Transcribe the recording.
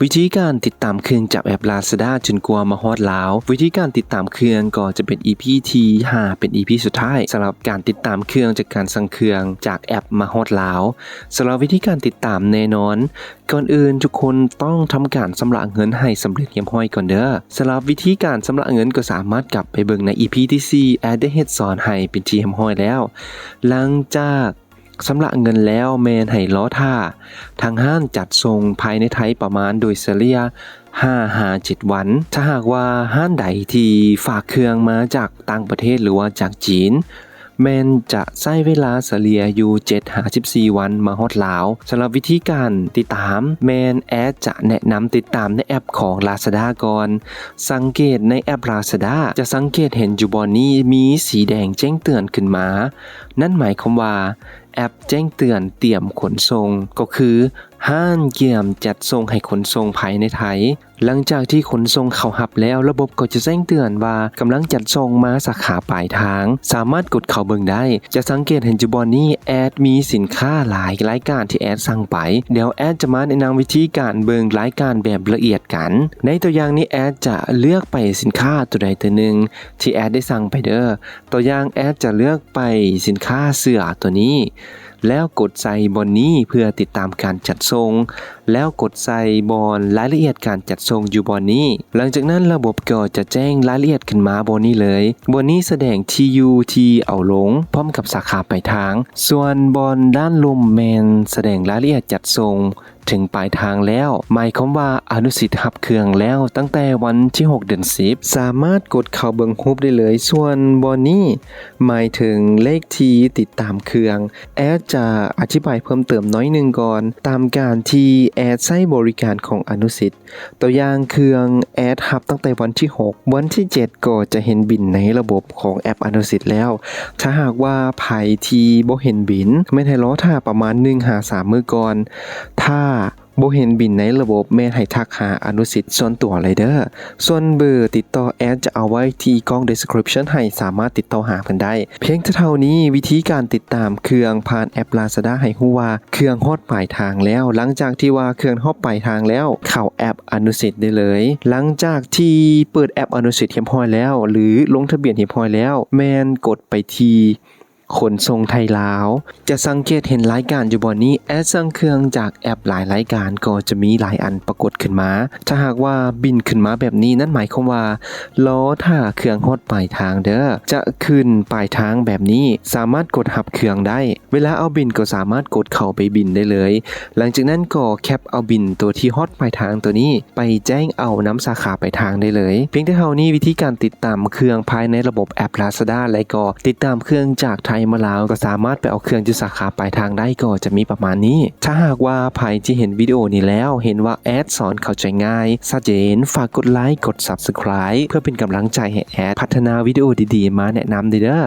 ວິທີການຕິດຕາມເຄື່ອງຈາກແອັບ Lazada ຈົນກວ່າມາຮອດລາວ. ວິທີການຕິດຕາມເຄື່ອງກໍຈະເປັນ ອີ ພີ ທີຫ້າ ເປັນ ອີ ພີ ສຸດທ້າຍ ສຳລັບການຕິດຕາມເຄື່ອງຈາກການສັ່ງເຄື່ອງຈາກແອັບມາຮອດລາວ. ສຳລັບວິທີການຕິດຕາມແນ່ນອນ, ກ່ອນອື່ນທຸກຄົນຕ້ອງທຳການຊຳລະເງິນໃຫ້ສຳເລັດຮຽບຮ້ອຍກ່ອນເດີ້. ສຳລັບວິທີການຊຳລະເງິນກໍສາມາດກັບໄປເບິ່ງໃນ ອີ ພີ ທີສີ່ ແອັດໄດ້ເຮັດສອນໃຫ້ເປັນທີ່ຮຽບຮ້ອຍແລ້ວ. ຫຼັງຈາກ ຊຳລະເງິນແລ້ວແມ່ນໃຫ້ລໍຖ້າທາງຮ້ານຈັດສົ່ງພາຍໃນໄທປະມານໂດຍສະເລ່ຍຫ້າຫາເຈັດວັນ. ຖ້າຫາກວ່າຮ້ານໃດທີ່ຝາກເຄື່ອງມາຈາກຕ່າງປະເທດ ຫຼືວ່າຈາກຈີນ ແມ່ນຈະໃຊ້ເວລາສະເລ່ຍຢູ່ເຈັດຫາສິບສີ່ວັນມາຮອດລາວ. ສຳລັບວິທີການຕິດຕາມ ແມ່ນແອັດຈະແນະນຳຕິດຕາມໃນແອັບຂອງ Lazada ກ່ອນ. ສັງເກດໃນແອັບ Lazada ຈະສັງເກດເຫັນຢູ່ບ່ອນນີ້ມີສີແດງແຈ້ງເຕືອນຂຶ້ນມາ. ນັ້ນໝາຍຄວາມວ່າ ແອັບແຈ້ງເຕືອນຕຽມຂົນສົ່ງ ກໍຄືຮ້ານກຽມຈັດສົ່ງໃຫ້ຂົນສົ່ງພາຍໃນໄທ. ຫຼັງຈາກທີ່ຂົນສົ່ງເຂົ້າຮັບແລ້ວ, ລະບົບກໍຈະແຈ້ງເຕືອນວ່າກຳລັງຈັດສົ່ງມາສາຂາປາຍທາງ. ສາມາດກົດເຂົ້າເບິ່ງໄດ້. ຈະສັງເກດເຫັນຢູ່ບ່ອນນີ້ ແອັດມີສິນຄ້າຫຼາຍລາຍການທີ່ແອັດສັ່ງໄປ. ດຽວແອັດຈະມາແນະນຳວິທີການເບິ່ງລາຍການແບບລະອຽດກັນ. ໃນຕົວຢ່າງນີ້ ແອັດຈະເລືອກໄປສິນຄ້າຕົວໃດຕົວໜຶ່ງທີ່ແອັດໄດ້ສັ່ງໄປເດີ້. ຕົວຢ່າງ ແອັດຈະເລືອກໄປສິນຄ້າເສື້ອຕົວນີ້ ແລ້ວກົດໃສ່ບ່ອນນີ້ເພື່ອຕິດຕາມການຈັດສົ່ງ ແລ້ວກົດໃສ່ບ່ອນລາຍລະອຽດການຈັດສົ່ງຢູ່ບ່ອນນີ້. ຫຼັງຈາກນັ້ນລະບົບກໍຈະແຈ້ງລາຍລະອຽດຂຶ້ນມາບ່ອນນີ້ເລີຍ. ບ່ອນນີ້ສະແດງທີ່ຢູ່ທີ່ເອົາລົງ ພ້ອມກັບສາຂາປາຍທາງ. ສ່ວນບ່ອນດ້ານລຸ່ມແມ່ນສະແດງລາຍລະອຽດຈັດສົ່ງ ເຖິງປາຍທາງແລ້ວ, ໝາຍຄວາມວ່າອະນຸສິດຮັບເຄື່ອງແລ້ວຕັ້ງແຕ່ວັນທີຫົກເດືອນສິບ. ສາມາດກົດເຂົ້າເບິ່ງຮູບໄດ້ເລີຍ. ສ່ວນບ່ອນນີ້ໝາຍເຖິງເລກທີ່ຕິດຕາມເຄື່ອງ. ແອັດຈະອະທິບາຍເພີ່ມເຕີມໜ້ອຍໜຶ່ງກ່ອນ. ຕາມການທີ່ແອັດໃຊ້ບໍລິການຂອງອະນຸສິດ, ຕົວຢ່າງເຄື່ອງແອັດຮັບຕັ້ງແຕ່ວັນທີຫົກ, ວັນທີເຈັດກໍຈະເຫັນບິນໃນລະບົບຂອງແອັບອະນຸສິດແລ້ວ. ຖ້າຫາກວ່າໃຜທີ່ບໍ່ເຫັນບິນ, ແມ່ນໃຫ້ລໍຖ້າປະມານໜຶ່ງຫາສາມມື້ກ່ອນ. ຖ້າບໍ່ເຫັນບິນໃນລະບົບ, ແມ່ນໃຫ້ທັກຫາອະນຸສິດສ່ວນຕົວເລີຍເດີ້. ສ່ວນເບີຕິດຕໍ່ແອັດຈະເອົາໄວ້ທີ່ກ່ອງ description ໃຫ້ສາມາດຕິດຕໍ່ຫາເພິ່ນໄດ້. ພຽງແຕ່ເທົ່ານີ້, ວິທີການຕິດຕາມເຄື່ອງຜ່ານແອັບ Lazada ໃຫ້ຮູ້ວ່າເຄື່ອງຮອດປາຍທາງແລ້ວ. ຫຼັງຈາກທີ່ວ່າເຄື່ອງຮອດປາຍທາງແລ້ວ, ເຂົ້າແອັບອະນຸສິດໄດ້ເລີຍ. ຫຼັງຈາກທີ່ເປີດແອັບອະນຸສິດຮຽບຮ້ອຍແລ້ວ ຫຼື ລົງທະບຽນຮຽບຮ້ອຍແລ້ວ, ແມ່ນກົດໄປທີ່ຂົນສົ່ງໄທລາວ. ຈະສັງເກດເຫັນລາຍການຢູ່ບ່ອນນີ້, ແອັດສັ່ງເຄື່ອງຈາກແອັບຫຼາຍລາຍການກໍຈະມີຫຼາຍອັນປາກົດຂຶ້ນມາ. ຖ້າຫາກວ່າບິນຂຶ້ນມາແບບນີ້, ນັ້ນໝາຍຄວາມວ່າລໍຖ້າເຄື່ອງຮອດປາຍທາງເດີ້. ຈະຂຶ້ນປາຍທາງແບບນີ້, ສາມາດກົດຮັບເຄື່ອງໄດ້. ເວລາເອົາບິນກໍສາມາດກົດເຂົ້າໄປບິນໄດ້ເລີຍ. ຫຼັງຈາກນັ້ນກໍແຄັບເອົາບິນຕົວທີ່ຮອດປາຍທາງຕົວນີ້ ໄປແຈ້ງເອົານຳສາຂາປາຍທາງໄດ້ເລີຍ. ພຽງແຕ່ເທົ່ານີ້, ວິທີການຕິດຕາມເຄື່ອງພາຍໃນລະບົບແອັບ Lazada ແລະກໍຕິດຕາມເຄື່ອງຈາກໄທມາລາວ ກໍສາມາດໄປເອົາເຄື່ອງຢູ່ສາຂາປາຍທາງໄດ້ກໍຈະມີປະມານນີ້. ຖ້າຫາກວ່າໃຜທີ່ເຫັນວິດີໂອນີ້ແລ້ວ ເຫັນວ່າແອັດສອນເຂົ້າໃຈງ່າຍ, ຊັດເຈນ, ຝາກກົດໄລ, ກົດ Subscribe ເພື່ອເປັນກຳລັງໃຈໃຫ້ແອັດພັດທະນາວິດີໂອດີໆມາແນະນຳເດີ້.